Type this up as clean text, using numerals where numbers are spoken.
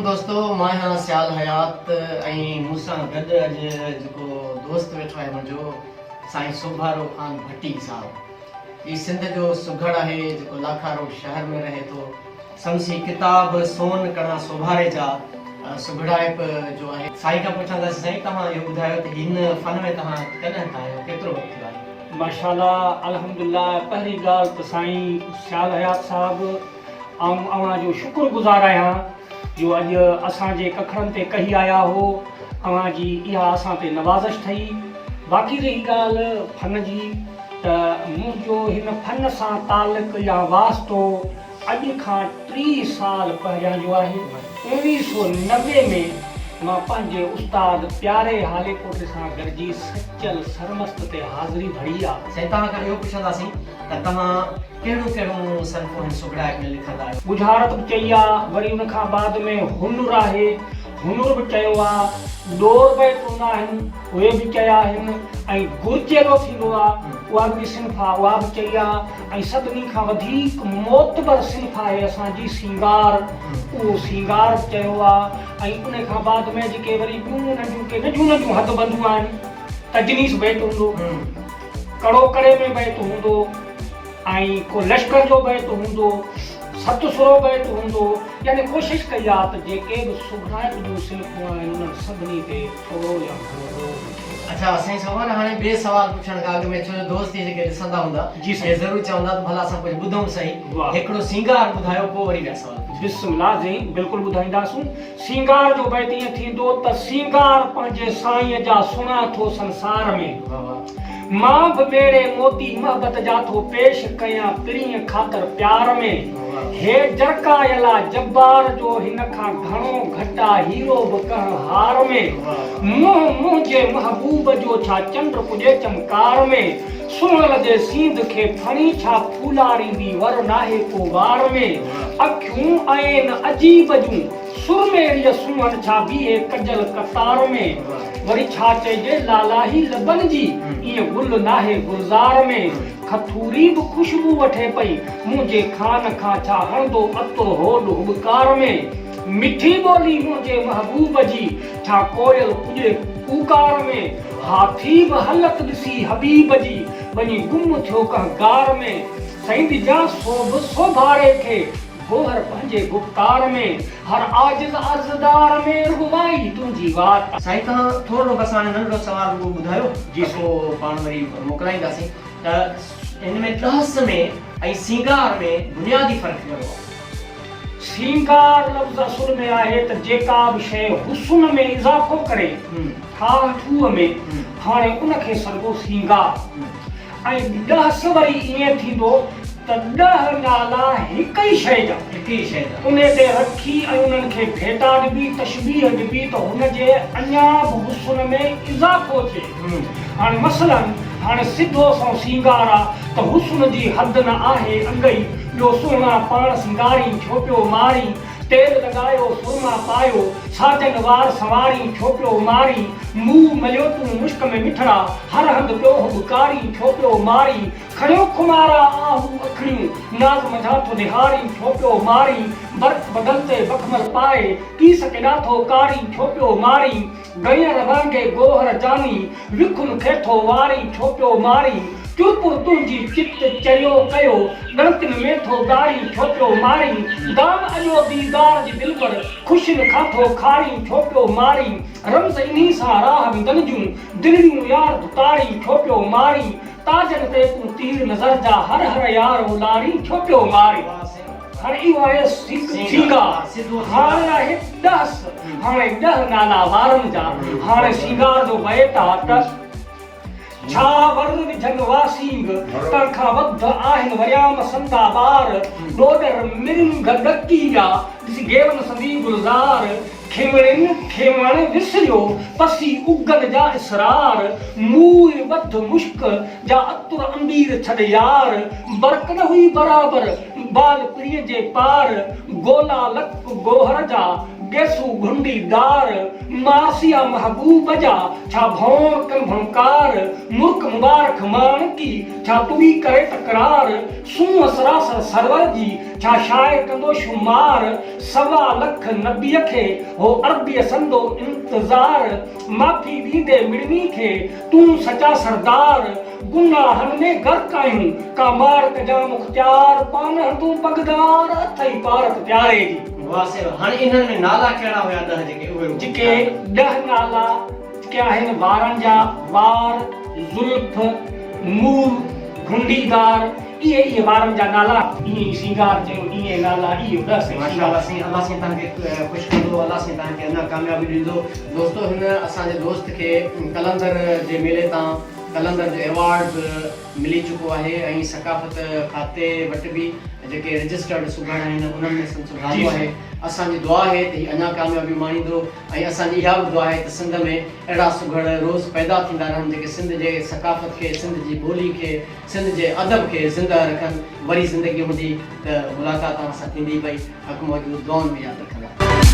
دوستو مان آهيان سيال حيات ۽ مون سان گڏ اڄ جيڪو دوست ويٺو آهي منهنجو سائين سوڀارو خان ڀٽي صاحب هي سنڌ جو سگهڙ آهي جيڪو لاکارو شهر ۾ رهي ٿو سندس هي ڪتاب سون ڪڻا سوڀاري جا سگهڙائپ جو آهي سائين کان پڇنداسين سائين توهان اهو ٻڌايو ته هن فن ۾ توهان ڪڏهن کان آهيو ڪيترو وقت ٿيو آهي. ماشاءالله الحمدلله پهرين ڳالهه ته سائين سيال حيات صاحب آئون اوهان جو شڪر گذار آهيان جو اڄ اسان جي ڪکڙن تي ڪهي آيا هو، اوهان جي اها اسان تي نوازش ٿئي. باقي رهي ڳالهه فن جي ته منهنجو هن فن سان تعلق يا واسطو اڄ کان 30 سال پهريان جو آهي. 1990 ۾ مان پنهنجي استاد پياري هاليپوٽي سان گڏجي سچل سرمست تي حاضري ڀري آ. سائين توهان کان اهو پڇنداسين ته توهان ڪهڙيون ڪهڙيون صنفون هن سگهڙائپ ۾ لکندا آهيو؟ ڳجهارت به چئي آ، وري ان کان بعد ۾ هنر آهي، هنر به چيو آ، ڏور بيت هوندا آهن، اهي به چيا آهن ۽ گرچيلو ٿيندو آ، اها به صنف آ، اها به چئي آ ۽ سڀني کان وڌيڪ معتبر صنف آهي اسان جي سينگار، اهو سينگار به چيو آ ۽ ان کان بعد ۾ جيڪي وري ٻيون ننڍيون ڪي ننڍيون ننڍيون حد بنديون آهن، تجنيس بيت هوندو. ڪڙو ڪڙي ۾ بيت هوندو ۽ ڪو لشڪر جو بيت هوندو، ست سرو بيت هوندو، يعني ڪوشش ڪئي آ ته جيڪي به سگهڙائپ جون صنفون آهن انهن سڀني تي ٿورو يا گهڻو زور ڏجي. اڇا سائين سومر هاڻي ٻئي سوال پڇڻ کان اڳ ۾ ڇو جو دوست هي جيڪي ڏسندا هوندا جي اهي سائين. ضرور چوندا ته ڀلا اسان ڪجهه ٻڌون سهي واهه. هڪڙو سينگار ٻڌايو پوء وري ٻيا سوال پڇون. بسم الله سائين بلڪل ٻڌائينداسون. سينگار جو بيت ائين ٿيندو ته سينگار پنهنجي سائينء جا سڻان ٿو سنسار ۾. مان به ميڙي موتي محبت جا ٿو پيش ڪيان پرينء خاطر پيار ۾. هي جرڪايل آ جبار جو هن کان گهڻو گهٽ آ هيرو به ڪنهن هار ۾. منهن منهنجي محبوب جو ڇا چنڊ پڄي چمڪار ۾. سهڻل جي سينڌ کي ڦڻي ڇا ڦولاريندي ور ناهي ڪو وار ۾. اکيون عين عجيب جون سرميڙيء سونهن ڇا بيهي ڪجل قطار ۾. وري ڇا چئجي لالاهي لبن جي ائين گل ناهي گلزار ۾. کٿوري به خوشبو وٺي پئي منهنجي خان کان ڇا هڻندو عطر هوڏ هٻڪار ۾. مٺي ٻولي منهنجي محبوب جي ڇا ڪوئل پڄي ڪوڪار ۾. هاٿي به هلت ڏسي حبيب جي وڃي گم ٿيو ڪنهن غار ۾. سائين ڏجان سوڀ سوڀاري کي گوهر پنهنجي گفتار ۾، هر عاجز عرضدار ۾ رڳو وائي تنهنجي وات. سائين توهان ٿورڙو بس هاڻي ننڍڙو سوال رڳو ٻڌايو جي ته سائين. پوء پاڻ وري موڪلائينداسين ته هن ۾ ڏهس ۾ ۽ سينگار ۾ بنيادي فرق ڪهڙو آهي؟ سينگار لفظ اصل ۾ آهي ته جيڪا به شيء حسن ۾ اضافو ڪري، ٺاهه ٺوهه ۾، هاڻي ان کي سڏبو سينگار. ۽ ڏهس وري ائين ٿيندو ته ڏهه نالا هڪ ئي شيء جا، انهي تي رکي ۽ انهن کي ڀيٽا ڏبي، تشبيهه ڏبي ته هن جي اڃا به حسن ۾ اضافو ٿئي. هاڻي مثلاً هاڻي سڌو سنئون سينگار آ ته حسن جي حد نه آهي انگئي، ٻيو سهڻا پاڻ سينگارين ڇو پيو مارين، تيل لڳايو سرما پايو، ساجن وار سنوارين ڇو پيو مارين، مون مليو تون مشڪ ۾ مٺڙا، هر هنڌ پيو هٻڪارين ڇو پيو مارين، کڻيو خمارا آهو اکڙيون، ناز منجهان ٿو نهارين ڇو پيو مارين، برق بدن تي بخمل پائي، ڪيس ڪيڏا ٿو ڪارين ڇو پيو مارين، گئينر وانگي گوهر جاني، وکن کي ٿو وارين ڇو پيو مارين، چرپر تنهنجي چت چريو ڪيو، ڳڻتين ۾ ٿو ڳارين ڇو پيو مارين، دام اڄو ديدار جي دلبر، خوشين کان ٿو کارين ڇو پيو مارين، رمز انهي سان راهه وندن جون، دلڙيون يار ڌتارين ڇو پيو مارين، تاجن تي تون تير نظر جا، هر هر يار اولارين ڇو پيو مارين. هاڻي اهو آهي سينگار، هاڻي آهي ڏهس، هاڻي ڏهه نالا وارن جا، هاڻي سينگار جو بيت آ ته. ڇا ور وجهن واسينگ، تن کان وڌ آهن وريام سندا ٻار، ڏوڏر مرنگهه ڏڪي ويا، ڏسي گيون سندي گلزار، کيوڻين کيوڻ وسريو، پسي اگن جا اسرار، موء وڌ مشڪ جا عطر عنبير ڇڏ يار، برق نه هئي برابر، بال پرينء جي پار، گولا لڪ گوهر جا، گيسو گهنڊي دار، مارسيا محبوب جا، ڇا ڀونر ڪن ڀڻڪار، مرڪ مبارڪ ماڻڪي، ڇا تڙي ڪري تڪرار، سونهن سراسر سرور جي، ڇا شاعر ڪندو شمار، سوا لک نبيء کي، هو عربيء سندو انتظار، معافي ڏيندي مڙني کي، تون سچا سردار، گناهن ۾ غرق آهيون، ڪا مار ڪجان مختيار، پانهن تون پڳدار، اٿئي پارت پياري جي. واه سي واه هاڻي انهن ۾ نالا ڪهڙا هيا ڏه جيڪي اهي رڳو جيڪي ڏه نالا جيڪي آهن وارن جا، وار، زلف، نور، گهنڊيدار، اهي اهي وارن جا نالا. ائين ئي سينگار چيو ائين نالا اهو ڏه سائين ماشاء سينگار. الله سائين الله سائين توهان کي خوش ڪندو الله سائين توهان کي اڃا ڪاميابي ڏيندو دوستو هن اسان جي دوست کي قلندر جي ميلي تان قلندر جو ايوارڊ به ملي چڪو آهي ۽ ثقافت کاتي وٽ به جيڪي رجسٽرڊ سگهڙ آهن انهن ۾ سندس نالو آهي اسان جي دعا آهي ته هي اڃا ڪاميابيون ماڻيندو ۽ اسان جي اها به دعا آهي ته سنڌ ۾ اهڙا سگهڙ روز پيدا ٿيندا رهن جيڪي سنڌ جي ثقافت کي سنڌ جي ٻولي کي سنڌ جي ادب کي زنده رکن وري زندگي هوندي ته ملاقات اوهان سان ٿيندي پئي حق موجود دعائن ۾ ياد رکندا.